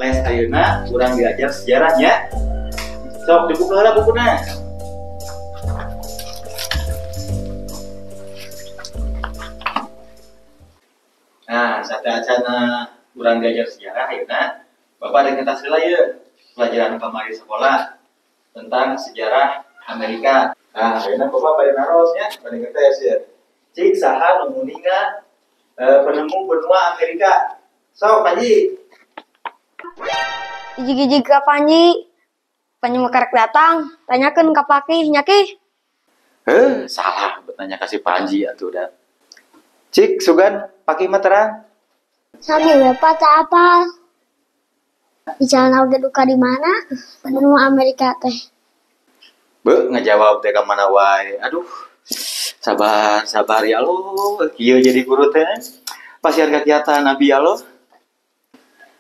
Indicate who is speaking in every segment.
Speaker 1: Les ayeuna urang diajar sejarahnya. Sok dibuka heula bukuna. Nah, sateuacanna urang diajar sejarah ayeuna, Bapak rek ngetas heula ieu pelajaran kamari sekolah tentang sejarah Amerika. Nah, ayeuna Bapak bade naros nya, bade ngetes ya. Cik saha nu nguninga penemu benua Amerika? Sok Panji.
Speaker 2: Ijig-ijig ka Panji. Panji mah karek datang, tanyakeun ka Pakih nya Kih.
Speaker 1: Heuh, salah bertanya ka si Panji atuh da. Cik sugan Pakih mah terang.
Speaker 3: Sami we Pak teu apal. Di jalan oge duka di mana benua Amerika teh.
Speaker 1: Be ngajawab teh ka mana wae. Aduh. Sabar, sabar ya Allah. Kieu jadi guru teh. Pasihan kagiatan Nabi ya Allah.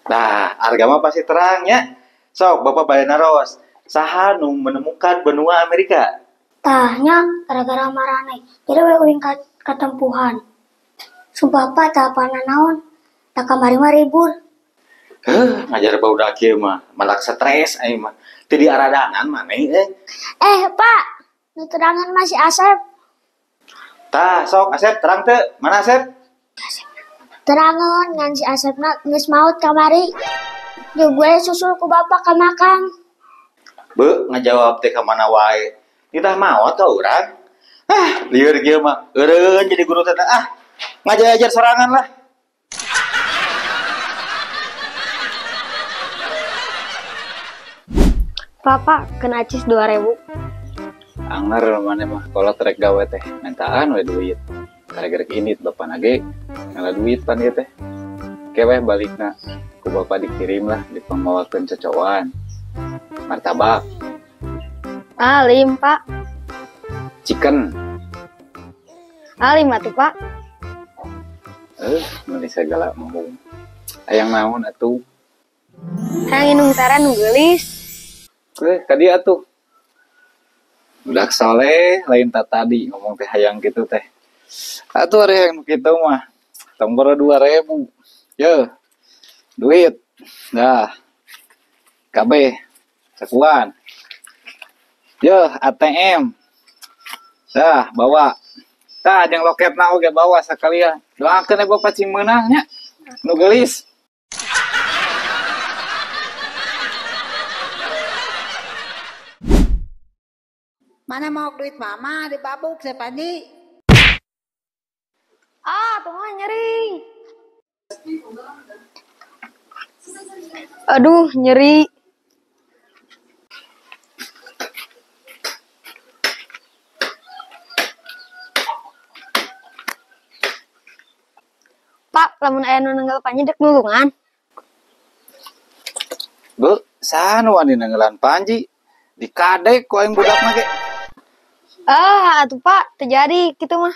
Speaker 1: Nah, harga mah pasti terang ya. Sok Bapak bade naros. Saha nu menemukan benua Amerika?
Speaker 3: Tah nya gara-gara marane. Jadi we uing katempuhan. Sumpah Pak teu apal nanaon. Tak kamari mah ribut.
Speaker 1: Heuh, ngajar barudak kieu mah malak stres aing mah. Teu diaradanan maneh euy.
Speaker 3: Pak, nu terangan mah si Asep.
Speaker 1: Tah, sok Asep terang teu? Mana Asep?
Speaker 3: Terangan ngan si Asepna geus maot kamari. Jeung gue susul ku bapak ka makam.
Speaker 1: Be, ngajawab teh ka mana wae. Ditah maot ka urang. Ah, lieur kieu mah. Eureun jadi guru teh ah. Ngajar-ajar sorangan lah.
Speaker 2: Papa kena acis 2000.
Speaker 4: Anger mana mah kalau trek gawe teh mintaan we duit. Gara-gara init bapak nage ngala duit pan ieu teh. Ke weh balikna ku bapak dikirim lah dipangmawakeun cocoan. Martabak.
Speaker 2: Alim, Pak.
Speaker 4: Chicken.
Speaker 2: Alim atuh, Pak.
Speaker 4: Meuli sagala embung. Hayang naon atuh?
Speaker 2: Hayang inung tara nu geulis.
Speaker 4: Ka dieu atuh. Budak soleh lain tak tadi ngomong teh hayang kitu teh. Atuh ari hayang kitu mah. Tong boro 2000. Ye. Duit. Dah. Kabeh. Sakuan. Ye, ATM. Dah, bawa. Tah jeung loketna oge bawa sakalian. Doakeun we bapak cing meunang nya. Nu geulis.
Speaker 5: Mana mau duit mama dibabuk si Panji.
Speaker 2: Ah, tunggu nyeri. Aduh, nyeri. Pak, lamun aya nu nenggal Panji dek nulungan.
Speaker 4: Bu, saha nu wani nenggelan Panji? Dikadek ku aing budak mah ge.
Speaker 2: Ah, atuh Pak, terjadi kitu mah.